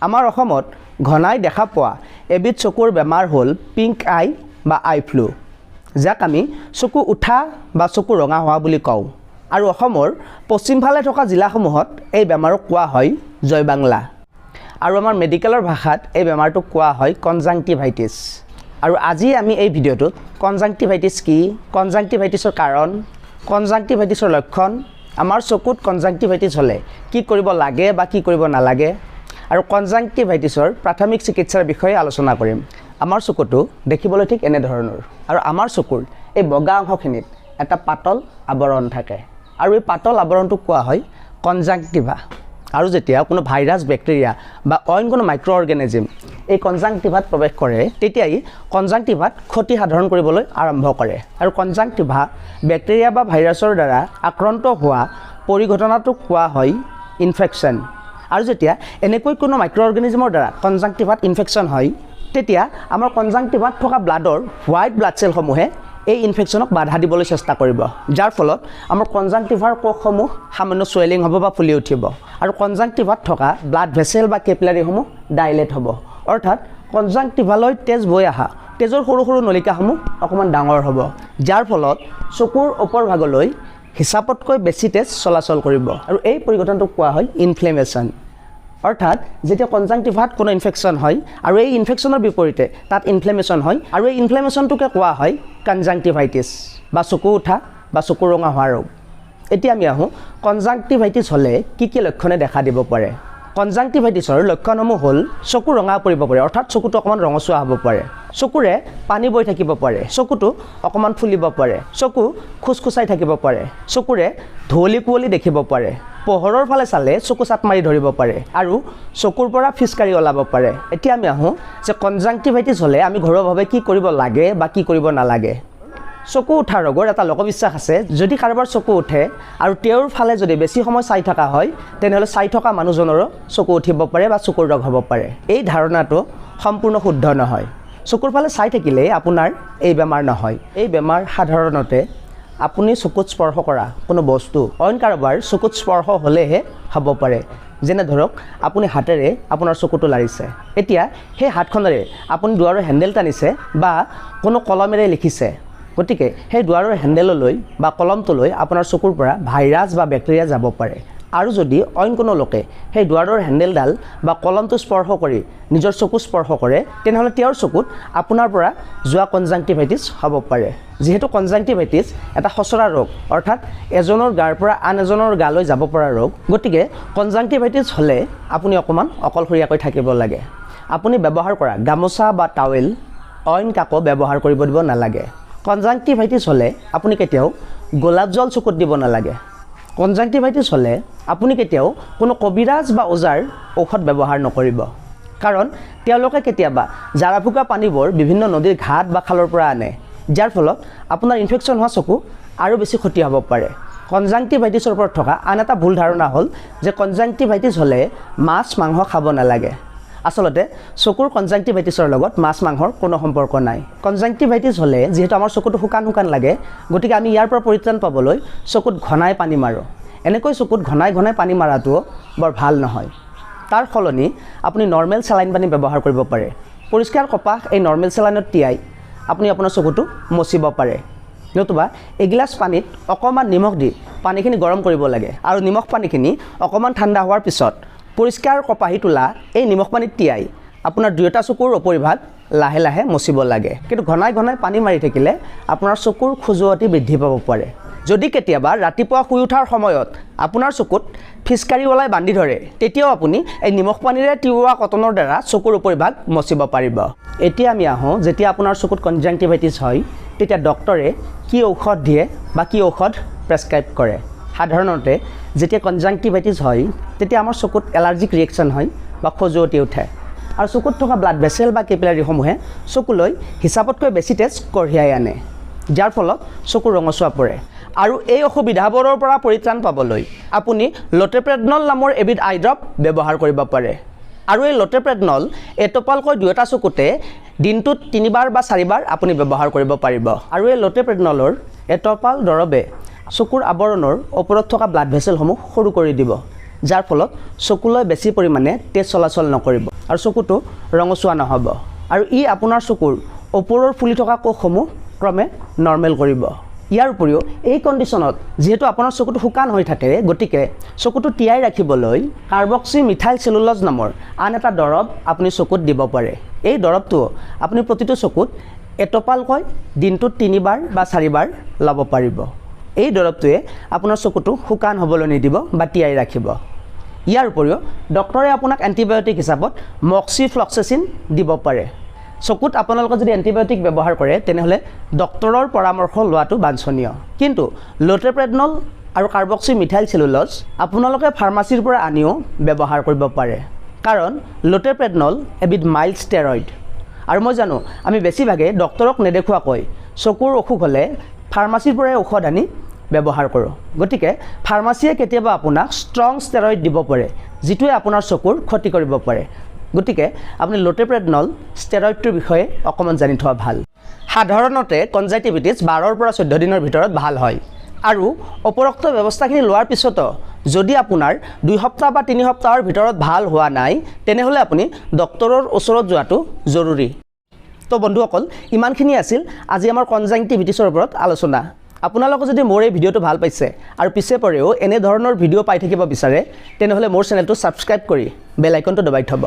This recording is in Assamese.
আমাৰ অসমত ঘনাই দেখা পোৱা এবিধ চকুৰ বেমাৰ হ'ল পিংক আই বা আই ফ্লু, যাক আমি চকু উঠা বা চকু ৰঙা হোৱা বুলি কওঁ। আৰু অসমৰ পশ্চিমফালে থকা জিলাসমূহত এই বেমাৰক কোৱা হয় জয় বাংলা। আৰু আমাৰ মেডিকেলৰ ভাষাত এই বেমাৰটোক কোৱা হয় কনজাংটিভাইটিছ। আৰু আজি আমি এই ভিডিঅ'টোত কনজাংটিভাইটিছ কি, কনজাংটিভাইটিছৰ কাৰণ, কনজাংটিভাইটিছৰ লক্ষণ, আমাৰ চকুত কনজাংটিভাইটিছ হ'লে কি কৰিব লাগে বা কি কৰিব নালাগে আৰু কনজাংটিভাইটিছৰ প্ৰাথমিক চিকিৎসাৰ বিষয়ে আলোচনা কৰিম। আমাৰ চকুটো দেখিবলৈ ঠিক এনেধৰণৰ আৰু আমাৰ চকুৰ এই বগা অংশখিনিত এটা পাতল আৱৰণ থাকে আৰু এই পাতল আৱৰণটোক কোৱা হয় কনজাংটিভা। আৰু যেতিয়া কোনো ভাইৰাছ, বেক্টেৰিয়া বা অইন কোনো মাইক্ৰ' অৰ্গেনিজিম এই কনজাংটিভাত প্ৰৱেশ কৰে, তেতিয়াই কনজাংটিভাত ক্ষতি সাধন কৰিবলৈ আৰম্ভ কৰে। আৰু কনজাংটিভা বেক্টেৰিয়া বা ভাইৰাছৰ দ্বাৰা আক্ৰান্ত হোৱা পৰিঘটনাটোক কোৱা হয় ইনফেকশ্যন। আৰু যেতিয়া এনেকৈ কোনো মাইক্ৰ' অৰ্গেনিজিমৰ দ্বাৰা কনজাংটিভাত ইনফেকশ্যন হয়, তেতিয়া আমাৰ কনজাংটিভাত থকা ব্লাডৰ হোৱাইট ব্লাড চেলসমূহে এই ইনফেকশ্যনক বাধা দিবলৈ চেষ্টা কৰিব, যাৰ ফলত আমাৰ কনজাংটিভাৰ কোষসমূহ সামান্য চুৱেলিং হ'ব বা ফুলি উঠিব আৰু কনজাংটিভাত থকা ব্লাড ভেচেল বা কেপিলাৰীসমূহ ডাইলেট হ'ব। অৰ্থাৎ কনজাংটিভালৈ তেজ বৈ অহা তেজৰ সৰু সৰু নলিকাসমূহ অকণমান ডাঙৰ হ'ব, যাৰ ফলত চকুৰ ওপৰ ভাগলৈ হিচাপতকৈ বেছি তেজ চলাচল কৰিব আৰু এই পৰিঘটনাটোক কোৱা হয় ইনফ্লেমেশ্যন। অৰ্থাৎ যেতিয়া কনজাংটিভাত কোনো ইনফেকশ্যন হয় আৰু এই ইনফেকশ্যনৰ বিপৰীতে তাত ইনফ্লেমেশ্যন হয় আৰু এই ইনফ্লেমেশ্যনটোকে কোৱা হয় কনজাংটিভাইটিছ বা চকু উঠা বা চকু ৰঙা হোৱা ৰোগ। এতিয়া আমি আহোঁ কনজাংটিভাইটিছ হ'লে কি কি লক্ষণে দেখা দিব পাৰে। কনজাংটিভাইটিছৰ লক্ষণসমূহ হ'ল চকু ৰঙা পৰিব পাৰে, অৰ্থাৎ চকুটো অকণমান ৰঙচুৱা হ'ব পাৰে, চকুৰে পানী বৈ থাকিব পাৰে, চকুটো অকণমান ফুলিব পাৰে, চকু খোচখোচাই থাকিব পাৰে, চকুৰে ধুঁৱলি কুঁৱলী দেখিব পাৰে, পোহৰৰ ফালে চালে চকু চাট মাৰি ধৰিব পাৰে আৰু চকুৰ পৰা ফিচকাৰি ওলাব পাৰে। এতিয়া আমি আহোঁ যে কনজাংটিভাইটিছ হ'লে আমি ঘৰুৱাভাৱে কি কৰিব লাগে বা কি কৰিব নালাগে। চকু উঠা ৰোগৰ এটা লোকবিশ্বাস আছে, যদি কাৰোবাৰ চকু উঠে আৰু তেওঁৰ ফালে যদি বেছি সময় চাই থকা হয়, তেনেহ'লে চাই থকা মানুহজনৰো চকু উঠিব পাৰে বা চকুৰ ৰোগ হ'ব পাৰে। এই ধাৰণাটো সম্পূৰ্ণ শুদ্ধ নহয়। চকুৰ ফালে চাই থাকিলেই আপোনাৰ এই বেমাৰ নহয়। এই বেমাৰ সাধাৰণতে আপুনি চকুত স্পৰ্শ কৰা কোনো বস্তু অইন কাৰোবাৰ চকুত স্পৰ্শ হ'লেহে হ'ব পাৰে। যেনে ধৰক, আপুনি হাতেৰে আপোনাৰ চকুটো লাৰিছে, এতিয়া সেই হাতখনেৰে আপুনি দুৱাৰৰ হেণ্ডেল টানিছে বা কোনো কলমেৰে লিখিছে, গতিকে সেই দুৱাৰৰ হেণ্ডেললৈ বা কলমটোলৈ আপোনাৰ চকুৰ পৰা ভাইৰাছ বা বেক্টেৰিয়া যাব পাৰে। আৰু যদি অইন কোনো লোকে সেই দুৱাৰৰ হেণ্ডেলডাল বা কলমটো স্পৰ্শ কৰি নিজৰ চকু স্পৰ্শ কৰে, তেনেহ'লে তেওঁৰ চকুত আপোনাৰ পৰা যোৱা কনজাংটিভাইটিছ হ'ব পাৰে। যিহেতু কনজাংটিভাইটিছ এটা সঁচৰা ৰোগ, অৰ্থাৎ এজনৰ গাৰ পৰা আন এজনৰ গালৈ যাব পৰা ৰোগ, গতিকে কনজাংটিভাইটিছ হ'লে আপুনি অকণমান অকলশৰীয়াকৈ থাকিব লাগে। আপুনি ব্যৱহাৰ কৰা গামোচা বা টাৱেল অইন কাকো ব্যৱহাৰ কৰিব দিব নালাগে। কনজাংটিভাইটিছ হ'লে আপুনি কেতিয়াও গোলাপ জল চকুত দিব নালাগে। কনজাংটিভাইটিছ হ'লে আপুনি কেতিয়াও কোনো কবিৰাজ বা ওজাৰ ঔষধ ব্যৱহাৰ নকৰিব, কাৰণ তেওঁলোকে কেতিয়াবা জাৰা ফুকা পানীবোৰ বিভিন্ন নদীৰ ঘাট বা খালৰ পৰা আনে, যাৰ ফলত আপোনাৰ ইনফেকশ্যন হোৱা চকু আৰু বেছি ক্ষতি হ'ব পাৰে। কনজাংটিভাইটিছৰ ওপৰত থকা আন এটা ভুল ধাৰণা হ'ল যে কনজাংটিভাইটিছ হ'লে মাছ মাংস খাব নালাগে। আচলতে চকুৰ কনজাংটিভাইটিছৰ লগত মাছ মাংসৰ কোনো সম্পৰ্ক নাই। কনজাংটিভাইটিছ হ'লে যিহেতু আমাৰ চকুটো শুকান শুকান লাগে, গতিকে আমি ইয়াৰ পৰা পৰিত্ৰাণ পাবলৈ চকুত ঘনাই পানী মাৰোঁ। এনেকৈ চকুত ঘনাই ঘনাই পানী মৰাটোও বৰ ভাল নহয়। তাৰ সলনি আপুনি নৰ্মেল চেলাইন পানী ব্যৱহাৰ কৰিব পাৰে। পৰিষ্কাৰ কপাহ এই নৰ্মেল চেলাইনত তিয়াই আপুনি আপোনাৰ চকুটো মচিব পাৰে, নতুবা এগিলাচ পানীত অকণমান নিমখ দি পানীখিনি গৰম কৰিব লাগে আৰু নিমখ পানীখিনি অকণমান ঠাণ্ডা হোৱাৰ পিছত পৰিষ্কাৰ কপাহী তোলা এই নিমখ পানীত তিয়াই আপোনাৰ দুয়োটা চকুৰ উপৰিভাগ লাহে লাহে মচিব লাগে। কিন্তু ঘনাই ঘনাই পানী মাৰি থাকিলে আপোনাৰ চকুৰ খজুৱতি বৃদ্ধি পাব পাৰে। যদি কেতিয়াবা ৰাতিপুৱা শুই উঠাৰ সময়ত আপোনাৰ চকুত ফিচকাৰি ওলাই বান্ধি ধৰে, তেতিয়াও আপুনি এই নিমখ পানীৰে তিওৱা কটনৰ দ্বাৰা চকুৰ উপৰিভাগ মচিব পাৰিব। এতিয়া আমি আহোঁ যেতিয়া আপোনাৰ চকুত কনজাংটিভাইটিছ হয়, তেতিয়া ডক্টৰে কি ঔষধ দিয়ে বা কি ঔষধ প্ৰেছক্ৰাইব কৰে। সাধাৰণতে যেতিয়া কনজাংটিভাইটিছ হয়, তেতিয়া আমাৰ চকুত এলাৰ্জিক ৰিয়েকশ্যন হয় বা খজুৱতি উঠে আৰু চকুত থকা ব্লাড ভেচেল বা কেপিলাৰীসমূহে চকুলৈ হিচাপতকৈ বেছি তেজ কঢ়িয়াই আনে, যাৰ ফলত চকু ৰঙচুৱা পৰে। আৰু এই অসুবিধাবোৰৰ পৰা পৰিত্ৰাণ পাবলৈ আপুনি লটেপ্ৰেডনল নামৰ এবিধ আই ড্ৰপ ব্যৱহাৰ কৰিব পাৰে। আৰু এই লটেপ্ৰেডনল এটোপালকৈ দুয়োটা চকুতে দিনটোত তিনিবাৰ বা চাৰিবাৰ আপুনি ব্যৱহাৰ কৰিব পাৰিব। আৰু এই লটেপ্ৰেডনলৰ এটোপাল দৰৱে চকুৰ আৱৰণৰ ওপৰত থকা ব্লাড ভেচেলসমূহ সৰু কৰি দিব, যাৰ ফলত চকুলৈ বেছি পৰিমাণে তেজ চলাচল নকৰিব আৰু চকুটো ৰঙচুৱা নহ'ব আৰু ই আপোনাৰ চকুৰ ওপৰৰ ফুলি থকা কোষসমূহ ক্ৰমে নৰ্মেল কৰিব। ইয়াৰ উপৰিও এই কণ্ডিশ্যনত যিহেতু আপোনাৰ চকুটো শুকান হৈ থাকে, গতিকে চকুটো তিয়াই ৰাখিবলৈ কাৰ্বক্সি মিথাইল চেলুলজ নামৰ আন এটা দৰৱ আপুনি চকুত দিব পাৰে। এই দৰৱটো আপুনি প্ৰতিটো চকুত এটোপালকৈ দিনটোত তিনিবাৰ বা চাৰিবাৰ ল'ব পাৰিব। এই দৰৱটোৱে আপোনাৰ চকুটো শুকান হ'বলৈ নিদিব বা তিয়াই ৰাখিব। ইয়াৰ উপৰিও ডক্টৰে আপোনাক এণ্টিবায়'টিক হিচাপত মক্সিফ্লক্সেচিন দিব পাৰে। চকুত আপোনালোকে যদি এণ্টিবায়'টিক ব্যৱহাৰ কৰে, তেনেহ'লে ডক্টৰৰ পৰামৰ্শ লোৱাটো বাঞ্ছনীয়। কিন্তু লটেপ্ৰেডনল আৰু কাৰ্বক্সি মিথাইল চেলুলজ আপোনালোকে ফাৰ্মাচীৰ পৰা আনিও ব্যৱহাৰ কৰিব পাৰে, কাৰণ লটেপ্ৰেডনল এবিধ মাইল্ড ষ্টেৰইড। আৰু মই জানো, আমি বেছিভাগে ডক্টৰক নেদেখুৱাকৈ চকুৰ অসুখ হ'লে ফাৰ্মাচীৰ পৰাই ঔষধ আনি ব্যৱহাৰ কৰোঁ। গতিকে ফাৰ্মাচীয়ে কেতিয়াবা আপোনাক ষ্ট্ৰং ষ্টেৰইড দিব পাৰে, যিটোৱে আপোনাৰ চকুৰ ক্ষতি কৰিব পাৰে। গতিকে আপুনি লটেপ্ৰেডনল ষ্টেৰইডটোৰ বিষয়ে অকণমান জানি থোৱা ভাল। সাধাৰণতে কনজাংটিভাইটিছ 12ৰ পৰা 14 দিনৰ ভিতৰত ভাল হয় আৰু উপৰোক্ত ব্যৱস্থাখিনি লোৱাৰ পিছতো যদি আপোনাৰ 2 সপ্তাহ বা 3 সপ্তাহৰ ভিতৰত ভাল হোৱা নাই, তেনেহ'লে আপুনি ডক্টৰৰ ওচৰত যোৱাটো জৰুৰী। তো বন্ধুসকল, ইমানখিনি আছিল আজি আমাৰ কনজাংটিভাইটিছৰ ওপৰত আলোচনা। আপোনালোকে যদি মোৰ এই ভিডিঅ'টো ভাল পাইছে আৰু পিছে পৰেও এনেধৰণৰ ভিডিঅ' পাই থাকিব বিচাৰে, তেনেহ'লে মোৰ চেনেলটো ছাবস্ক্ৰাইব কৰি বেল আইকনটো দবাই থ'ব।